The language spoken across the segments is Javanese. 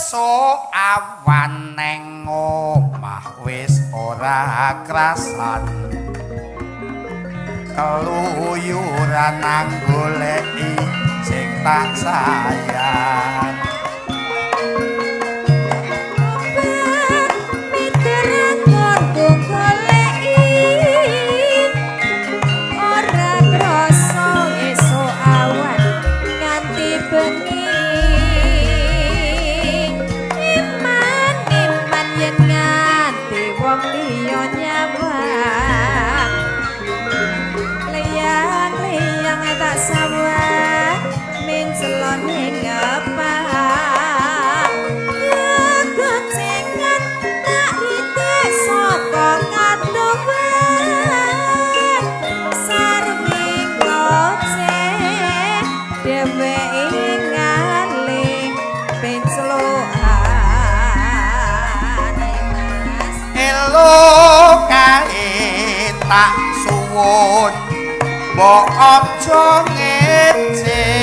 Esuk awan neng omah wis ora krasan, keluyuran nang goleki sing tak sayang. Kae tak suwun mbok aja ngece,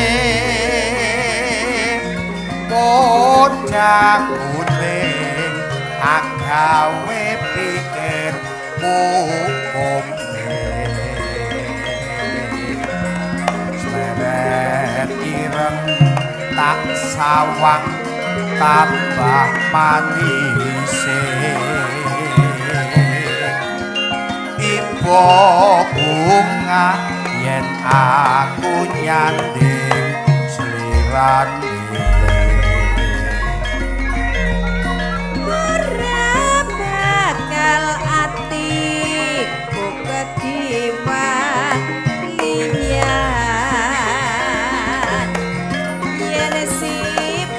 bocah kuning agawe pikir hukume. Sleret ireng tak sawang tambah manise, ibu bunga yen aku nyanding slirane. Ora bakal atiku kegiwan liyan yen si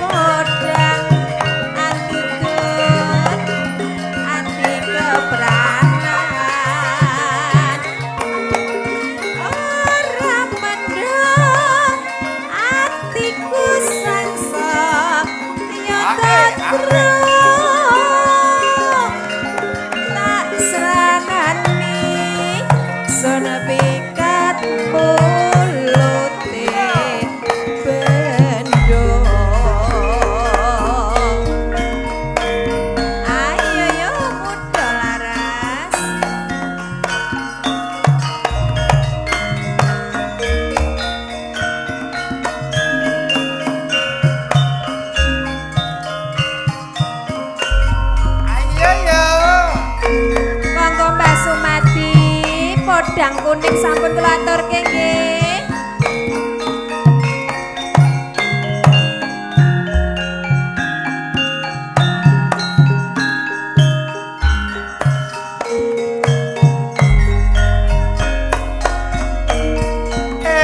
podang antutut ati kepranan. Ora mendhok atiku sangsa nyata tak seranani sono pikat mulute bendo. Ayo yo muda laras. Ayo yo. Monggo Mbak Sumati, podang kuning sampun kula aturke nggih.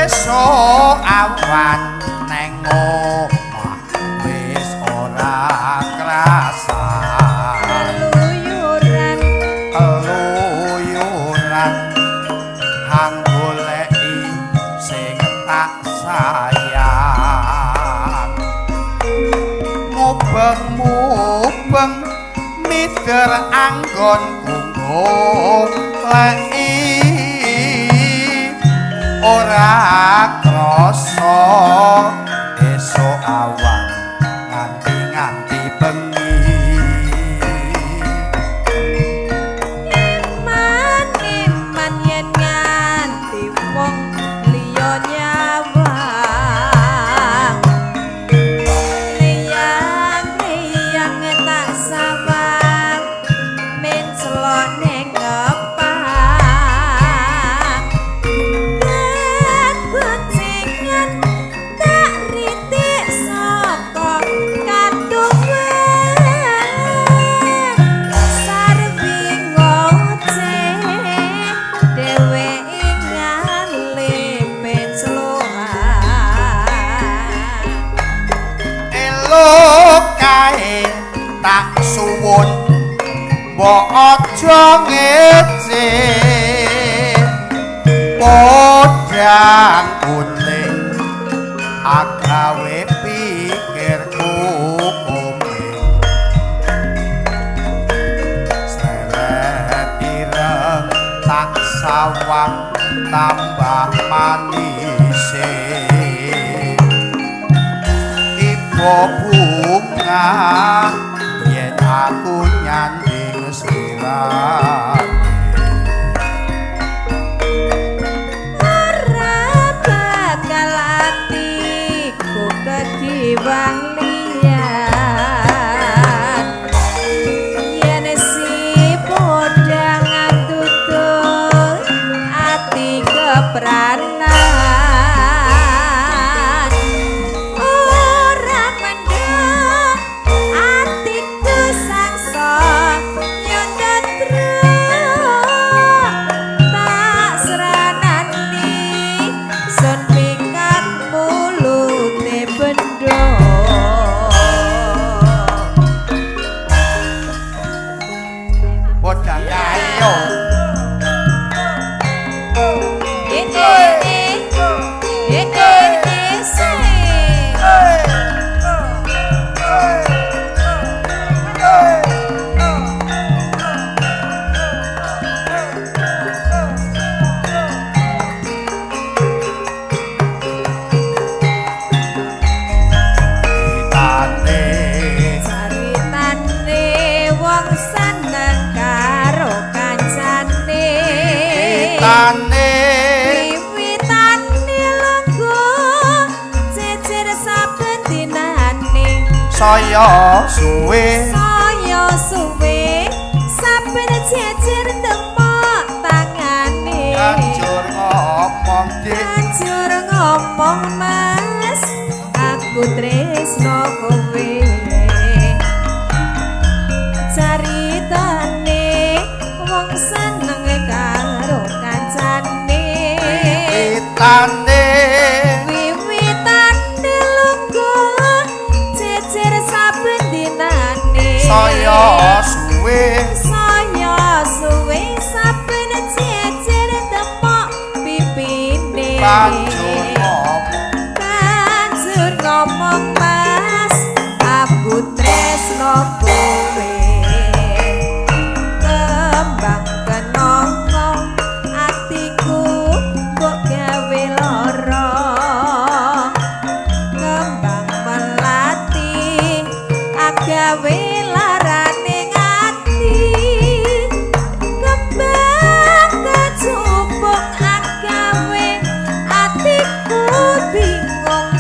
Esuk awan neng omah wis ora krasan, Keluyuran keluyuran hang goleki sing tak sayang. Mubeng-mubeng mider anggon goleki, ora krasa esuk awan nganti-nganti bengi. Eman eman yen nganti wong liya nyawang, liyang liyang tak sawang mencelone ngepang. Kegoncengan tak ritik saka katuwen, sarwi ngoceh dheweke ngalih penclohan. Elok kae tak suwun mbok aja ngece, podang kuning agawe pikirku kuning. Seret ireng tak sawang tambah manise, ibu bunga bungah yen aku nyanding sliramu. Ora bakal atiku kegiwang liyan yen si podang tutur ati kepranan ora mendhek atiku sangsa nyundra tak seranani sun pikat mulute bendo. Podang ayo. Eh eh eh eh eh eh se. Tane Caritane wong seneng karo kancane. tane Wiwitane lungguh jejer saben dinane. Saya suwe Saya suwe saben jejer temok tangane. Banjur ngomong dik. Banjur ngomong mas, aku tresno kowe. Caritane wong seneng karo kancane. Tane Wiwitane lungguh jejer saben dinane. Saya suwe Saya suwe saben jejer temok pipine. Banjur ngomong. Banjur ngomong mas, aku tresno kowe. Kembang kenanga atiku mbok gawe lara. Kembang melati agawe larane ati. Kembang kecubung agawe atiku bingung.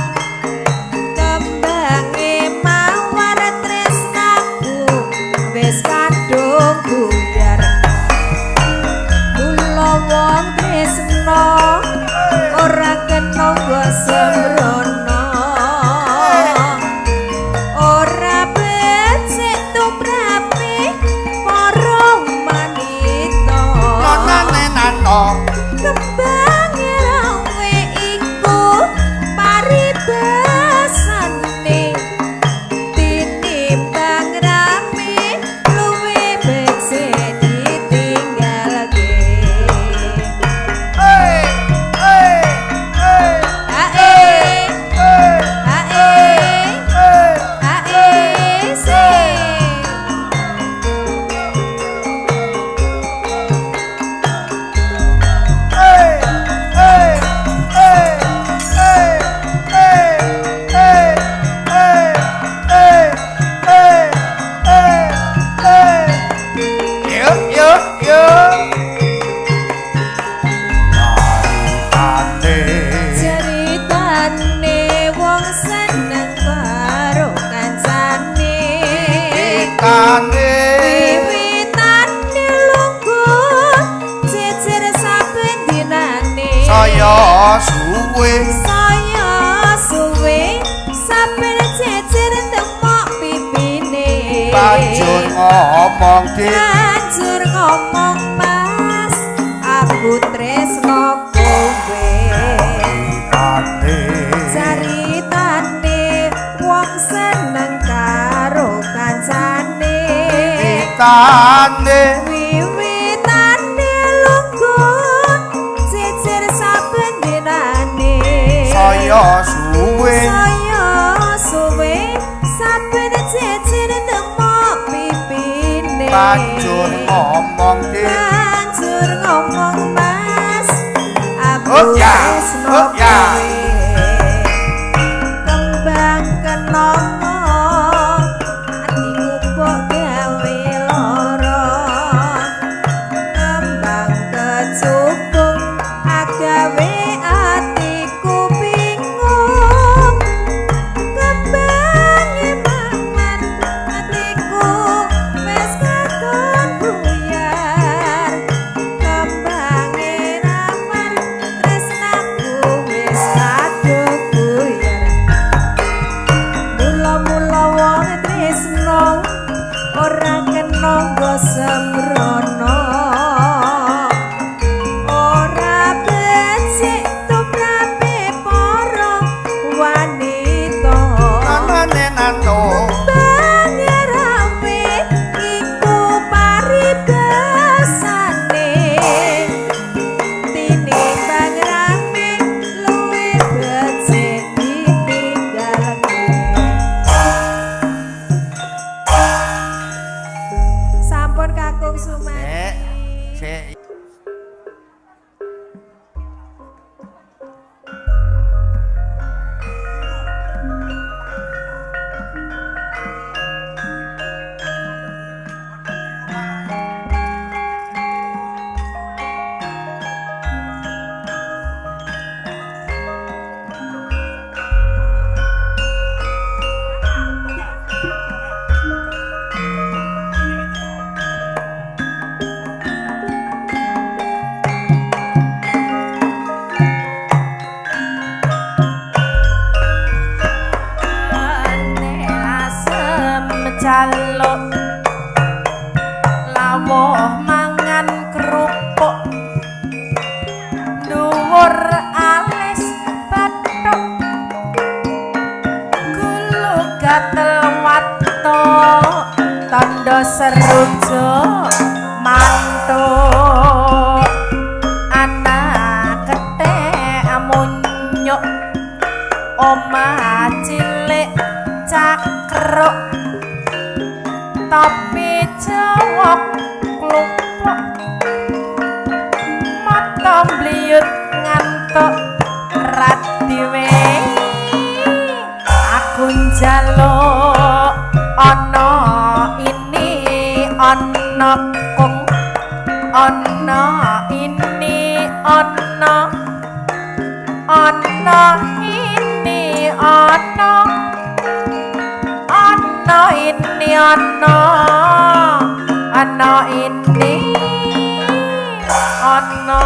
Kembange mawar tresnaku wis kadung buyar. Kula wong tresna ora kena nggo sembrono. Ora becik tumrape para manita. Nonane nano. Kembang rawe iku paribasane tinimbang rame luwih becik ditinggalke. Hey hey hey. Ae ae ae se. Yo yo yo. Tane Ceritane wong seneng karo kancane. Tane Wiwitane lungguh jejer saben dinane. Saya suwe Saya suwe saben jejer temok pipine. Banjur ngomong dik. Banjur ngomong mas, aku tresno kowe. Tane Caritane wong seneng karo kancane. Tane Wiwitane lungguh jejer saben dinane. Saya suwe Saya suwe saben jejer temok pipine. Banjur ngomong dik. Banjur ngomong mas, aku Oh ya, tresno oh ya. kowe. Kembang kenanga Ora kena nggo sembrono. Ora becik tumrape para wanita. Anane nano. Pangerame iku paribasane. Tinimbang rame luwih becik ditinggalke. Sampun Kakung Sumadi. Sik, sik. Asem jaluk lawuh mangan kerupuk dhuwur alis bathuk gulu gatel watuk tandha serujuk mantuk anak kethek munyuk omah cilik cakruk topi jawok klupuk mata mbliyut ngantuk radiwe aku njaluk ana ini ana kung ana ini ana ana ini ana ana ini ana ana ini ana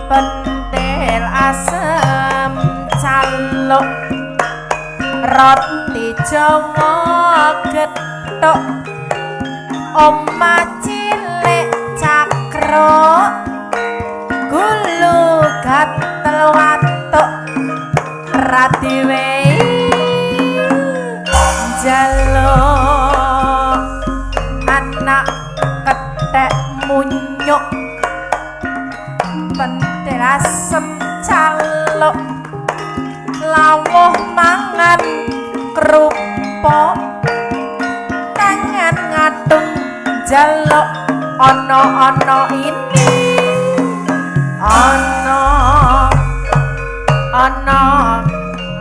pentil asem caluk roti Jawa gethuk omah cilik cakruk gulu gatel watuk radiwe njaluk anak kethek munyuk pentil asem caluk lawuh mangan kerupuk tangan ngatung jaluk ana-ana ini ana ana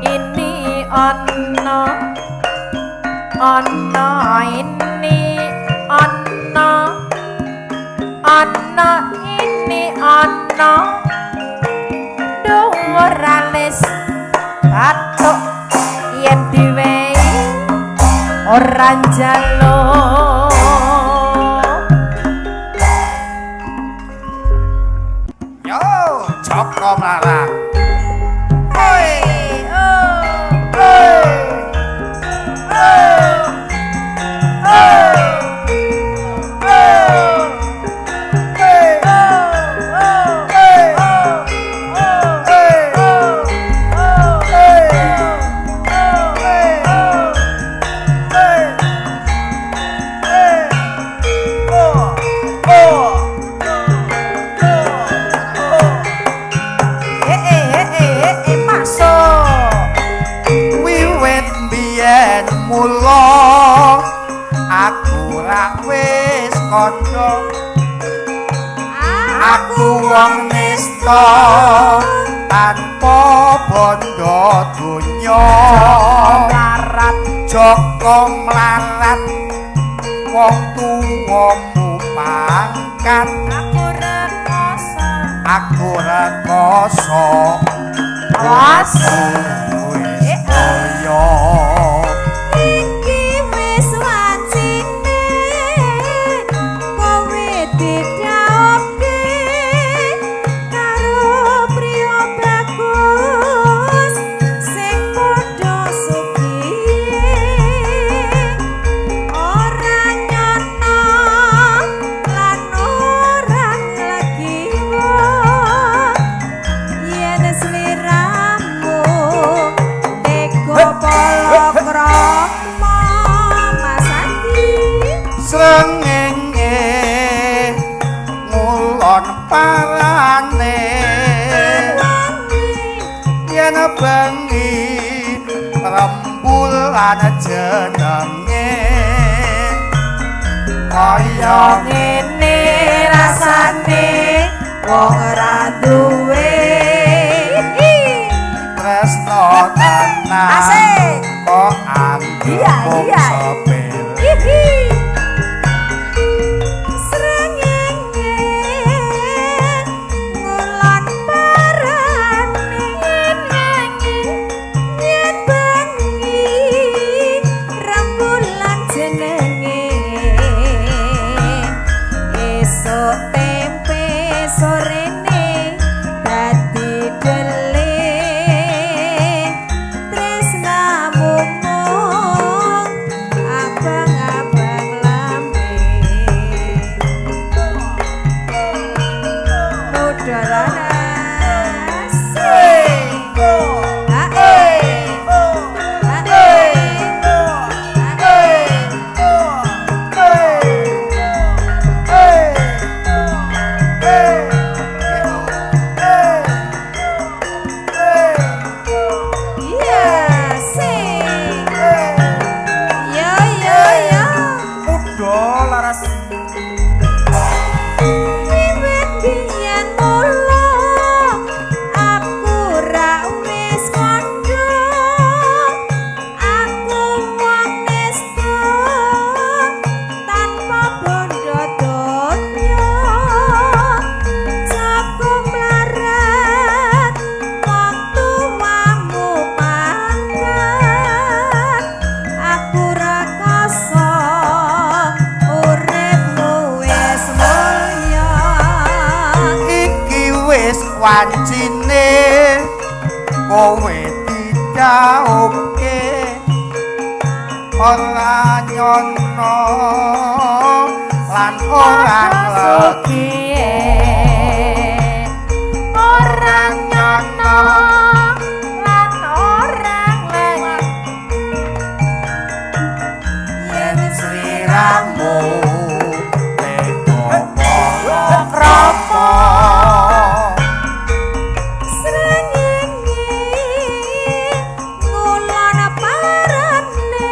ini ana ana ini ana ana ini ana dhuwur alis bathuk yen diwehi ora njaluk. Yo, Joko mlarat. Hei, oh. Hei. Hei. Hei. Hei. Hei. Hei. Hei. Hei. Hei. Hei. Oh. Oh. Eh eh eh eh masuk. Wiwit biyen mula aku rak wis kandha, aku wong nista tanpa bondo donya. Mlarat. Joko mlarat wong tuwamu pangkat, aku rekoso aku rekoso. Awas. Wis kaya. Iki wis wajine kowe didhaoke karo priya bagus sing padha sugihe. Ora Srengenge kaya ngene rasane wong ora duwe tresno tenan. Asik. Kok anggep Iya, mung iya. sepele. Hihi. Srengenge ngulon parane yen bengi rembulan jenenge esuk tempe sorene dadi dele tresnamu mung abang-abang lambe muda laras. Hae. Hae. Iya, sing. Yo yo yo. Muda laras. Wiwit biyen mula aku ra wis kandha. Aku wong nesta tanpa bondo donya. Jago mlarat wong tuamu pangkat. Aku rekoso uripmu wis mulya. Iki wis wancine kowe dicaupke ora nyono lan ora nglegi. Ora nyono lan ora nglegi. Yen sliramu tega krapa. Srengenge ngulon parane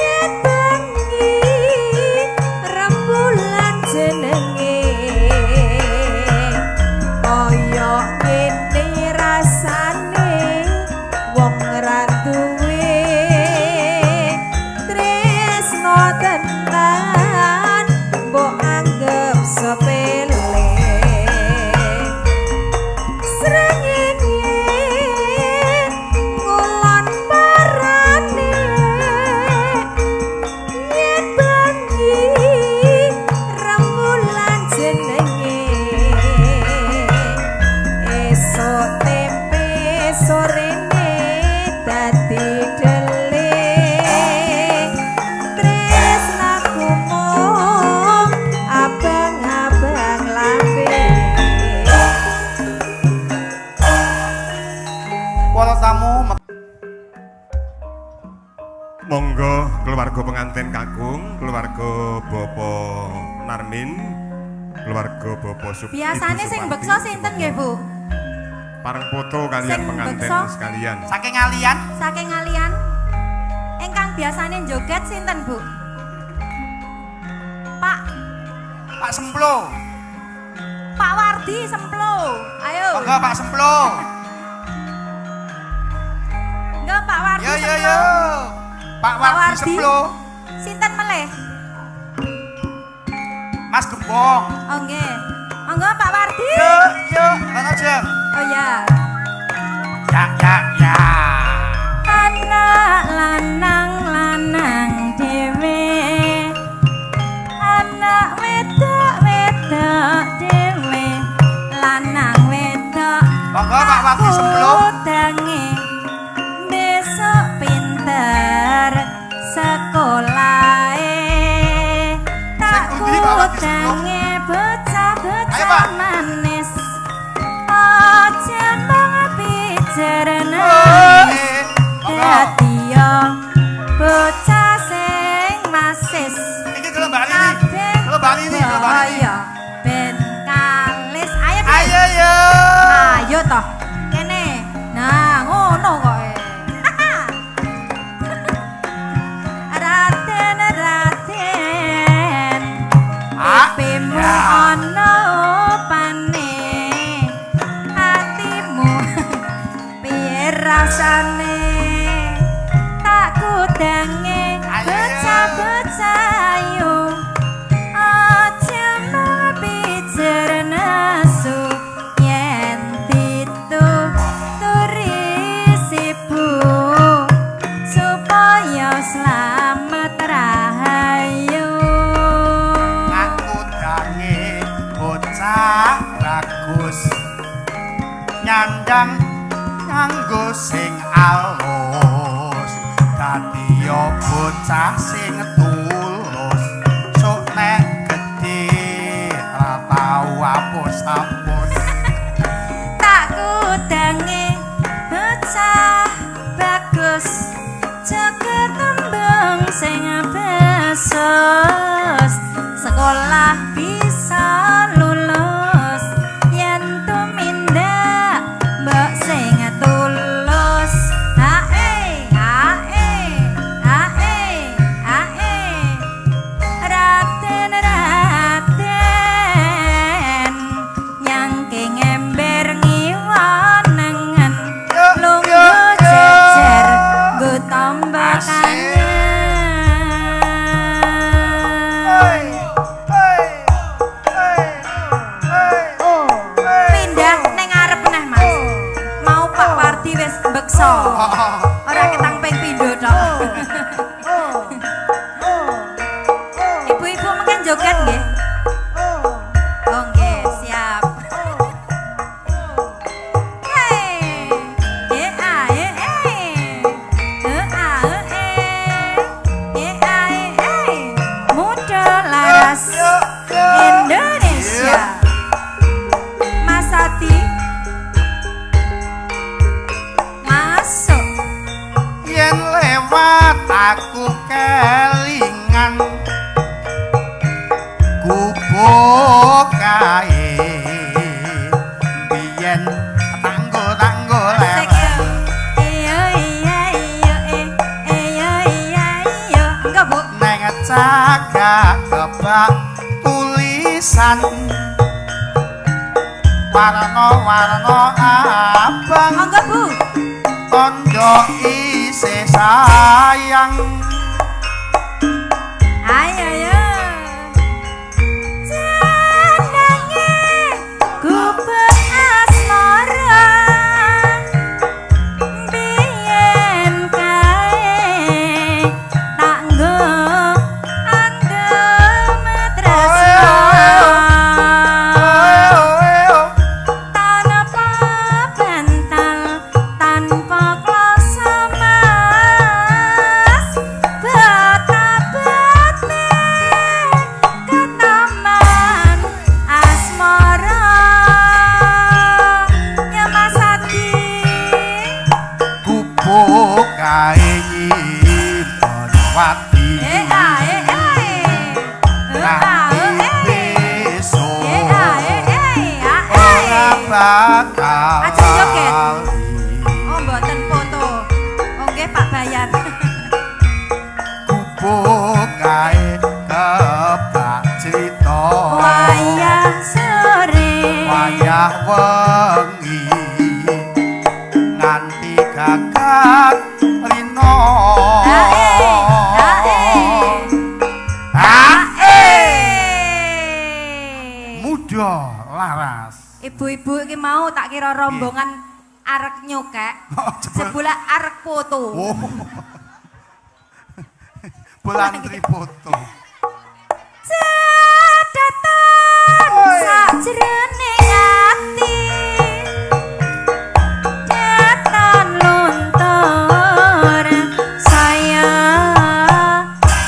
yen bengi rembulan jenenge kaya ngene rasane wong ra duwe tresno tenan mbok anggep sepele. Srengenge ngulon parane yen bengi rembulan jenenge esuk tempe sorene dadi dele tresnaku mung abang-abang lambe. Para tamu. Monggo keluarga pengantin kakung, keluarga Bapak Narmin, keluarga Bapak Sup. Biasane Ibu sing Suparti. beksa sinten nggih, Bu? Pareng foto kalian Sing pengantin beksa. sekalian. Saking alian. Saking ngalian. Ingkang biasane joget sinten, Bu? Pak Pak Semplo. Pak Wardi Semplo. Ayo. Monggo Pak Semplo. Enggak Pak Wardi Yo yo Semplo. yo. Pak Pak Wardi Wardi. Semplo. Sinten melih? Mas Gembong. Oh nggih. Monggo Pak Wardi. Yo yo, rono jeng. Oh ya. Ya ya ya. Anak lanang lanang dhewe. Anak wedok wedok dhewe. Lanang wedok. Monggo Pak Wardi Semplo. Kudange besok pinter sekolahe. Tak Sing pundi, Pak Wardi Semplo? kudange Ayo, bocah-bocah Pak. manis. Aja mung Eh, monggo. dadi yo bocah sing masis. Iki kalau Mbak Rini. Kabeh Kalau Mbak Rini, kalau Mbak Rini. kaya ben kalis. Ayo, Dik. Ayo yo. Ayo toh. Kene. Nah, ngono kok. alus dadi yo bocah sing tulus sok nek gedhe ora tau apus-apus Tak kudange bocah bagus jaga tembung sing besos sekolah bisa lulus yen tumindak mbok sing tulus ae ae ae ae Raden Raden nyangking ember ngiwa nengen lungguh jejer nggo tamba kangen. Pindah ning ngarep meneh Mas. Mau Pak Wardi wis mbeksa. Ora ketang ping pindho tok. Ibu-ibu mungkin joget nggih. Oh nggih, siap. Hei. E a e e. E a e e. E a e e. Muda laras Indonesia. Mas Adi masuk. Yen lewat aku kelingan gubuk kae biyen tanggo-tanggo Asik lewat ya. Iya iya iya eh iya iya iya. Enggak, Bu. Neng cagak kebak tulisan warna-warna abang Monggo, Bu. tondo isih sayang. Ayo yo. Jenenge gubuk asmara. Biyen kae tak nggo andem tresno. Tanpa bantal, tanpa kloso mas, betapate ketaman asmara. Ya Mas Adi. Gubuk kae nyimpen wati Eh a eh eh. Eh a eh eh. besok Eh a eh eh. A ora eh. bakal Aja joget. lali. Oh mboten foto. Oke Pak Bayan. Gubuk kae kebak crita Wayah sore. Wayah wengi nganti gagat rina. Ae, ae. Ae. Eh. Muda laras. Ibu-ibu iki mau tak kira rombongan arek nyokek. Oh, jebul. Jebule arek foto. Oh. Bolantri foto. Cadatan sajroning ati. Datan luntur saya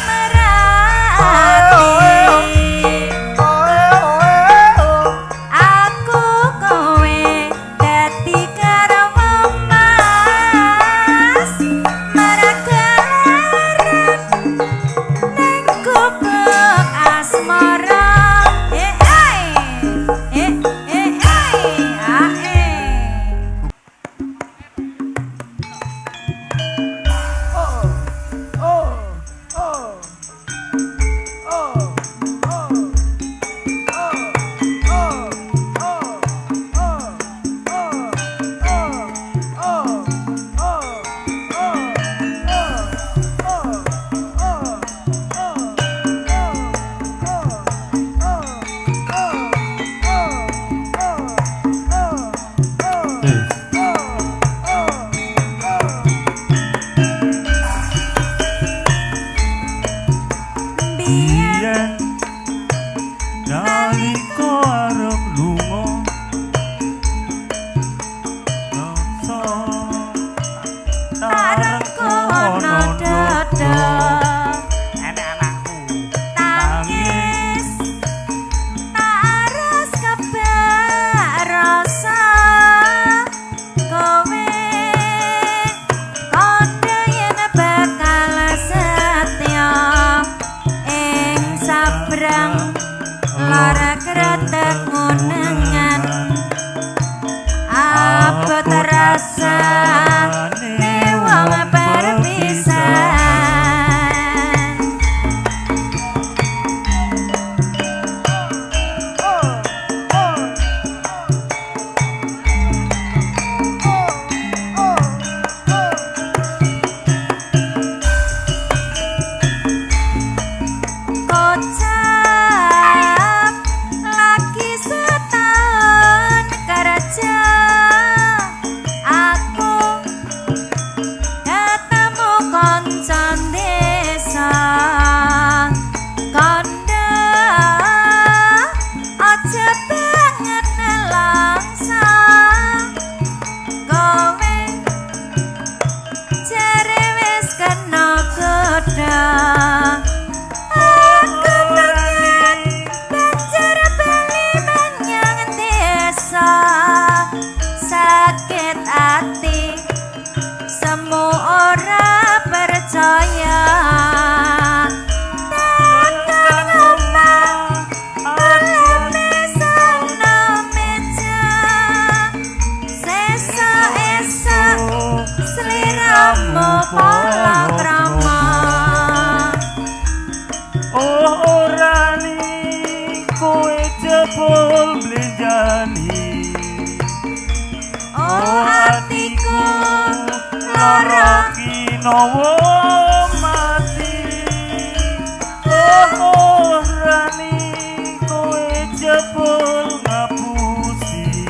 merati. Aku kowe dadi garwa mas, maragaren ning kinawa mati. Oh, oh Rani kowe jebul ngapusi.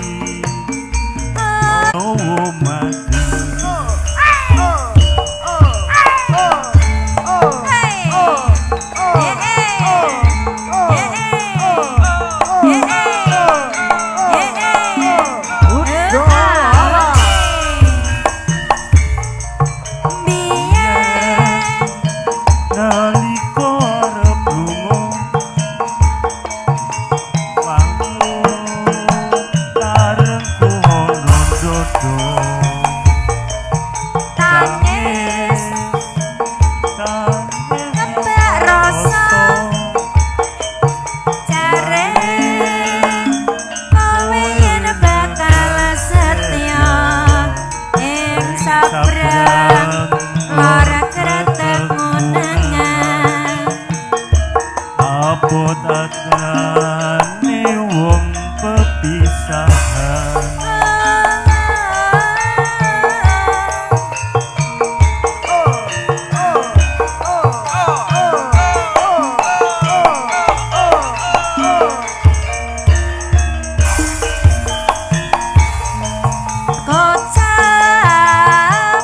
Oh mati. Nalika arep lunga wangku tarengku ana dodo Tangis tangis kebak rasa jare kowe yen bakal setya ing sabrang lara kretek ngunengan. Abot atane wong pepisahan. Kocap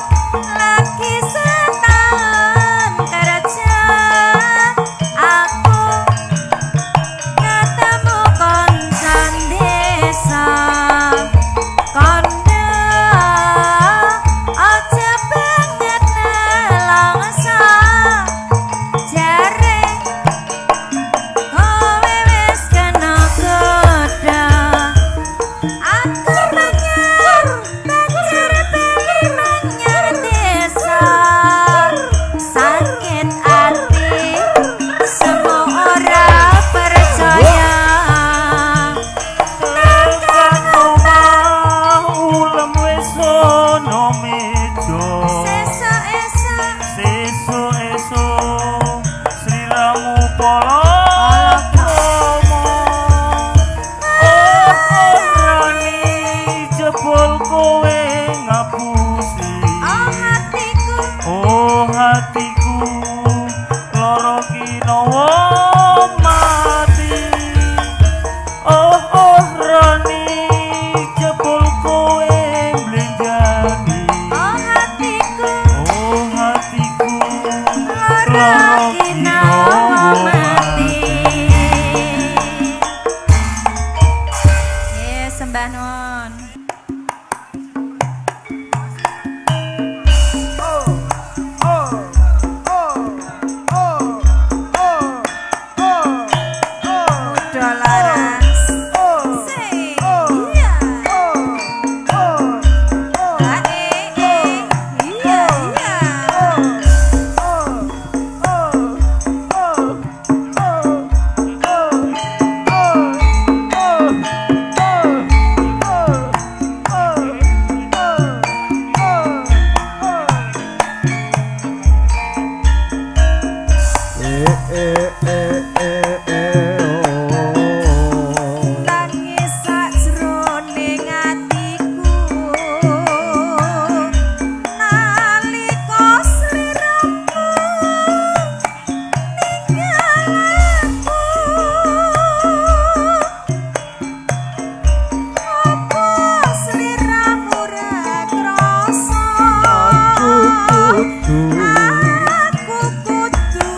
lagi setahun kerja aku ketemu koncan desa kondo aja banget nelongso jare kowe wis kena godha. Aku menyang banjir bali menyang desa sakit ati semua ora percaya. Tekan omah ulem wis ana meja. Sesuk esuk Sesuk esuk sliramu palakrama. Oh Rani jebul kowe ngapusi. Oh hatiku. Oh hatiku lara kinawa mati. Oh oh Rani jebul kowe mblenjani. Oh hatiku Oh hatiku lara kinawa mati. Sembah nuwun. Muda laras. Sing iya. Ah, eh, eh. Iya, iya. Tangis sakjroning atiku nalika sliramu ninggal aku. Apa sliramu ra krasa? Aku kudu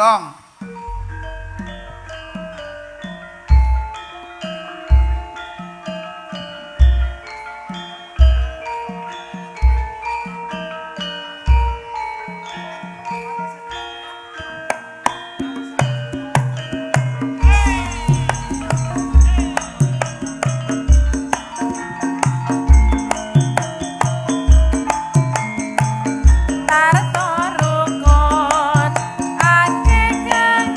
Blandong. Tartorukun akeh kang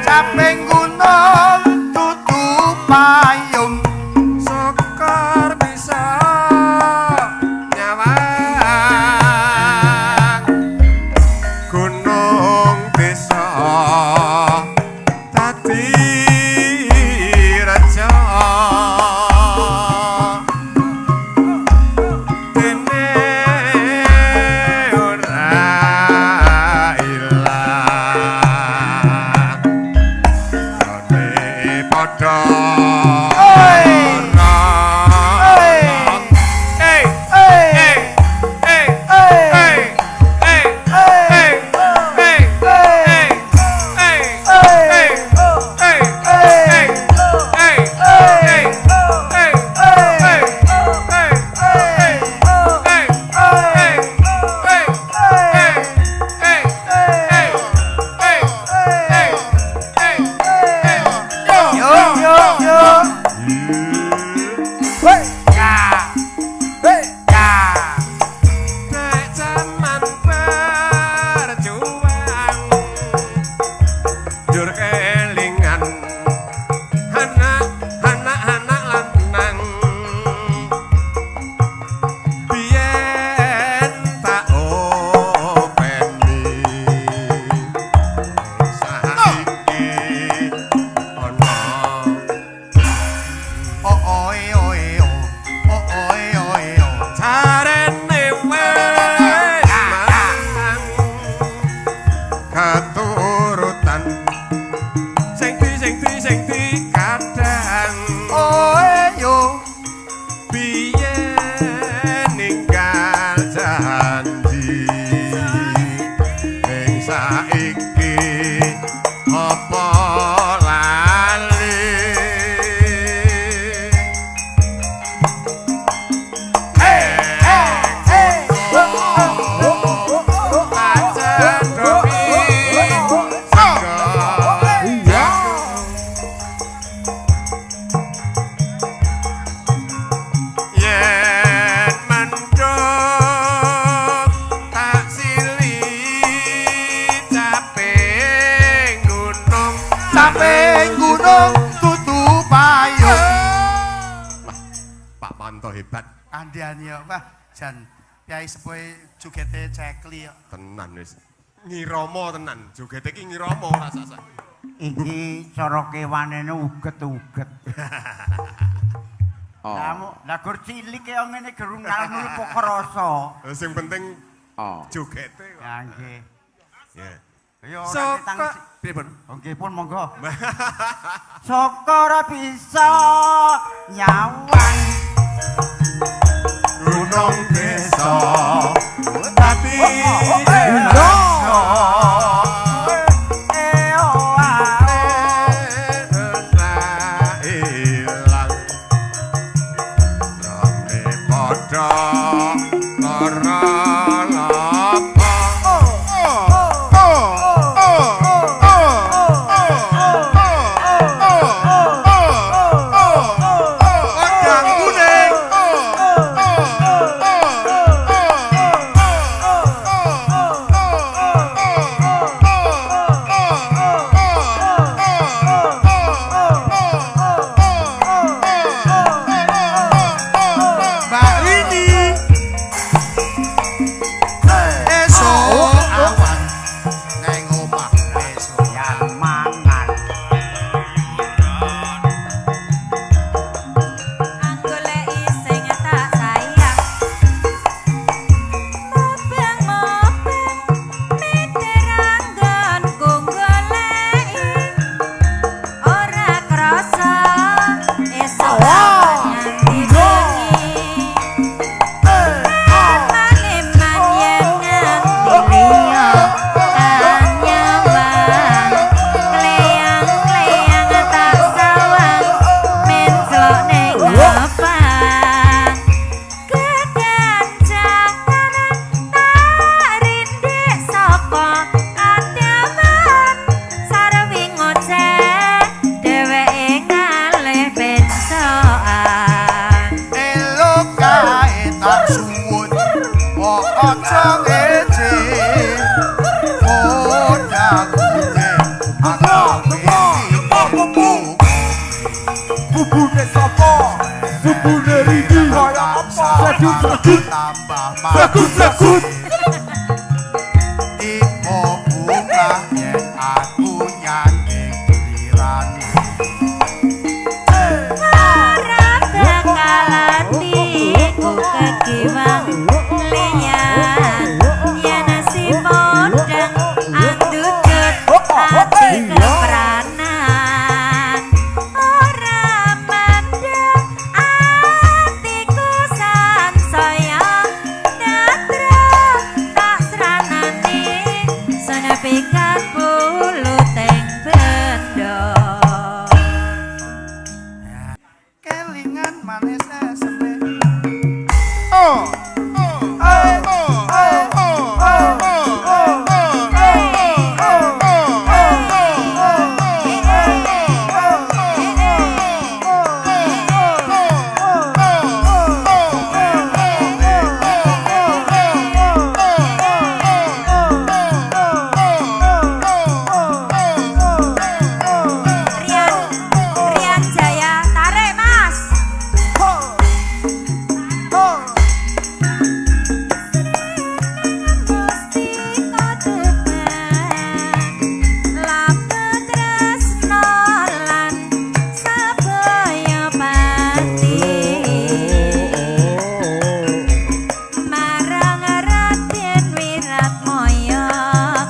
Caping gunung dudu payung. Sokor bisa nyawang gunung desa dadi raja dene ora ilang Rone padha. Oi. Oi. Hey, Hey. hey, hey, Hey. hey, Hey. hey, hey, Hey. hey, hey, Hey. hey, hey, Hey. hey, Hey. hey, hey, Hey. hey, Hey. hey, Hey. hey, hey, hey, hey, hey, hey. Yo yo yo. Hey. Ya. Hey. Ya. Nek jaman berjuang njur kelingan anak anak anak lanang biyen tak openi saiki ana. Oh oi oi oh. Oh oi oi oh. Jarene wis marang keturutan sing di sing di sing di kadang Oi yo. biyen ninggal janji ning saiki apa lali. Hey hey hey. Oh oh oh oh oh. Pancen dopi Iya. Yen mendung tak sili caping gunung. Caping gunung dudu payung. Pak Manto hebat Andhian yo, wah jan piyai sepuhe jogete cekli yo. Tenan wis. Ngiromo tenan, jogete iki ngiromo ora sak-sak. Iki cara kewanene uget-uget. Oh. Lah gur cilik kaya ngene gerungal mulu krasa. Sing penting Oh. jogete kok. Ya nggih. Ya. Ya ora ketang. Saka pripun? Nggih pun monggo. Saka ora bisa nyawang Gunung desa dadi eh oh ah. ora ilang. Rame padha lara lapa. Godang kuning. Bubune sapa? Bubune Ridi. Kaya apa? Sledut-sledut. Tambah Sledut-sledut. Tipe bunga yen aku nyanding lirane. Ora bakal atiku kegiwang lenyang yen si podang andutut ati kepranan. Ora mendem atiku sansaya datra tak sranane senepikan buluting bendo. Kelingan manis eseme. Oh oh oh oh oh oh oh Rian, Rian Jaya, tarik Mas. Mustika Tuban, lapet tresno lan sabaya pati. Marang Raden Wiratmoyo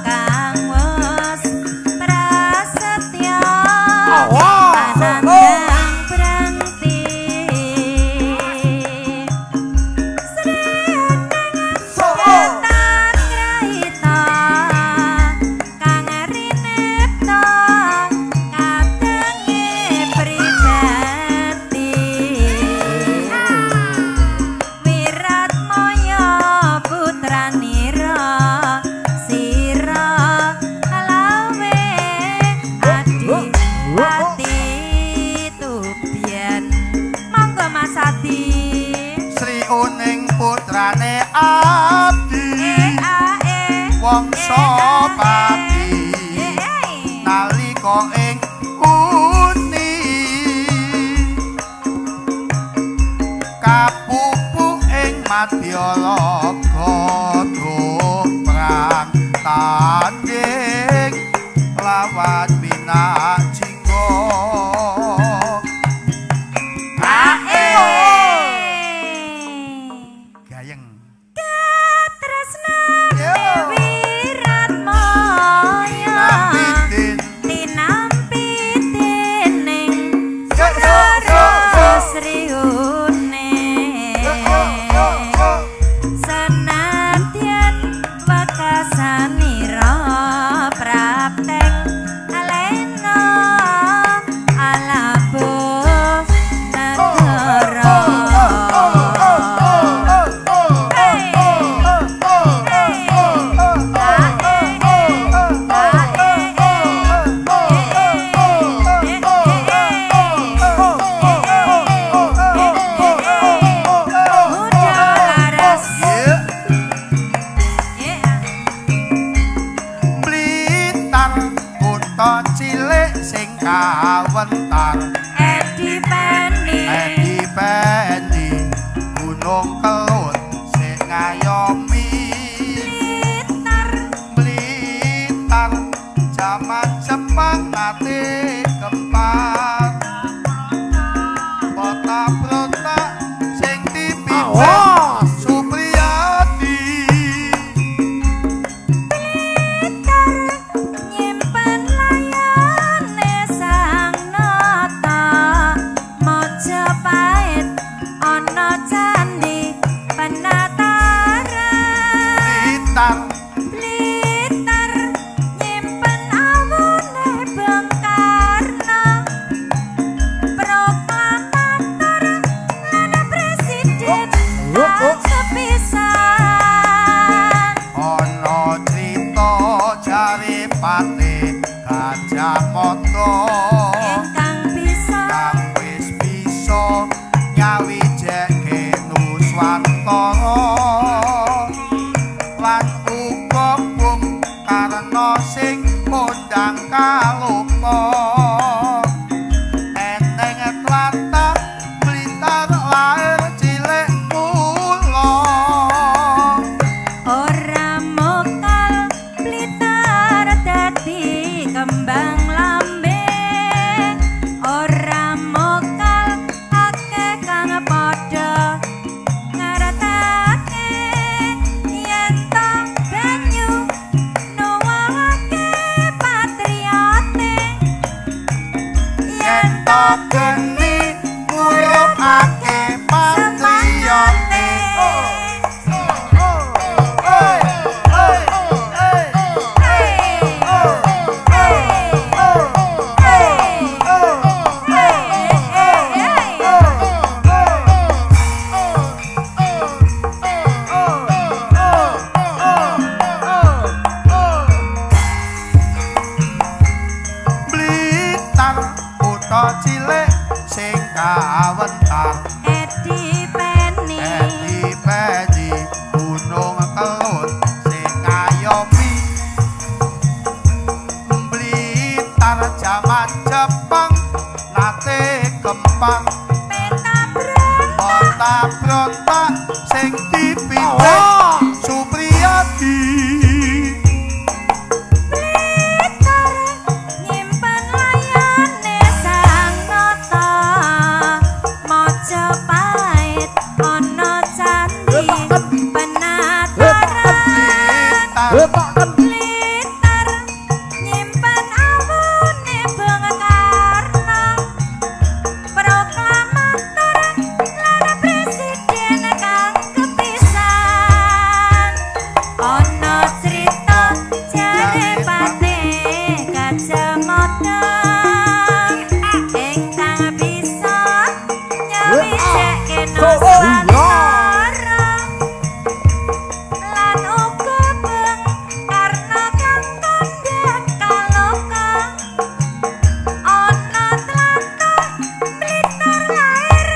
kang wis prasetya anandang brangti. Ketan ngrahita kang rinipta katenge pribadi. Wiratmoyo putranira sira lawe adipati Tuban. Monggo Mas Adi. Sri Uning putrane Abdi E A E Wangsa Pati E E. nalika ing uni kapupu ing Madyalaga perang tanding lawan Minak Jingga. A E. Gayeng. Tresnane Wiratmoyo Nampidin. Tinampi dening Rara Sri Uning. Senadyan wekasanira praptek alena alabuh negara. Muda laras. Yeah. Blitar kutha cilik sing kawentar Edi Penny. Edi Pendi Gunung Kelut sing ngayomi. Blitar. Blitar jaman Jepang nate gempar kota prota sing dipimpin Supriyadi. Blitar nyimpen layane sang nata Majapahit ana candi penataran. Blitar. Blitar nyimpen awune Bung Karno proklamator lan presiden. to geni ngurupake patriote. Blitar kutha cilik sing kawentar. Edi Peni. Edi Peni Gunung Kelud sing ngayomi. Blitar jaman Jepang nate gempar. Peta berontak. Kota berontak sing dipimpin Supriyadi. Blitar nyimpen layane Sang Nata. Majapahit ana candi penataran. Blitar Blitar nyimpen awune Bung Karno. Proklamator lan presiden kang kepisan. Ana crita jare Patih Gajah Mada ingkang bisa nyawijake Nusantara. Lan uga Bung Karno kang kondhang kaloka. Ana tlatah Blitar lair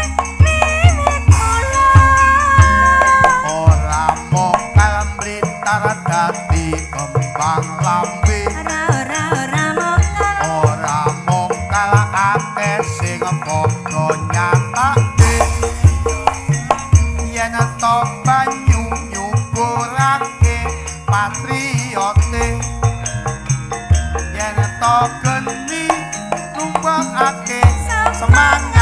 wiwit mula. Ora mokal Blitar dadi kembang lambe. Ora ora ora mokal. Ora mokal akeh sing padha nyatake yen to banyu nyuburake patriote, yen to geni numbangake semangat.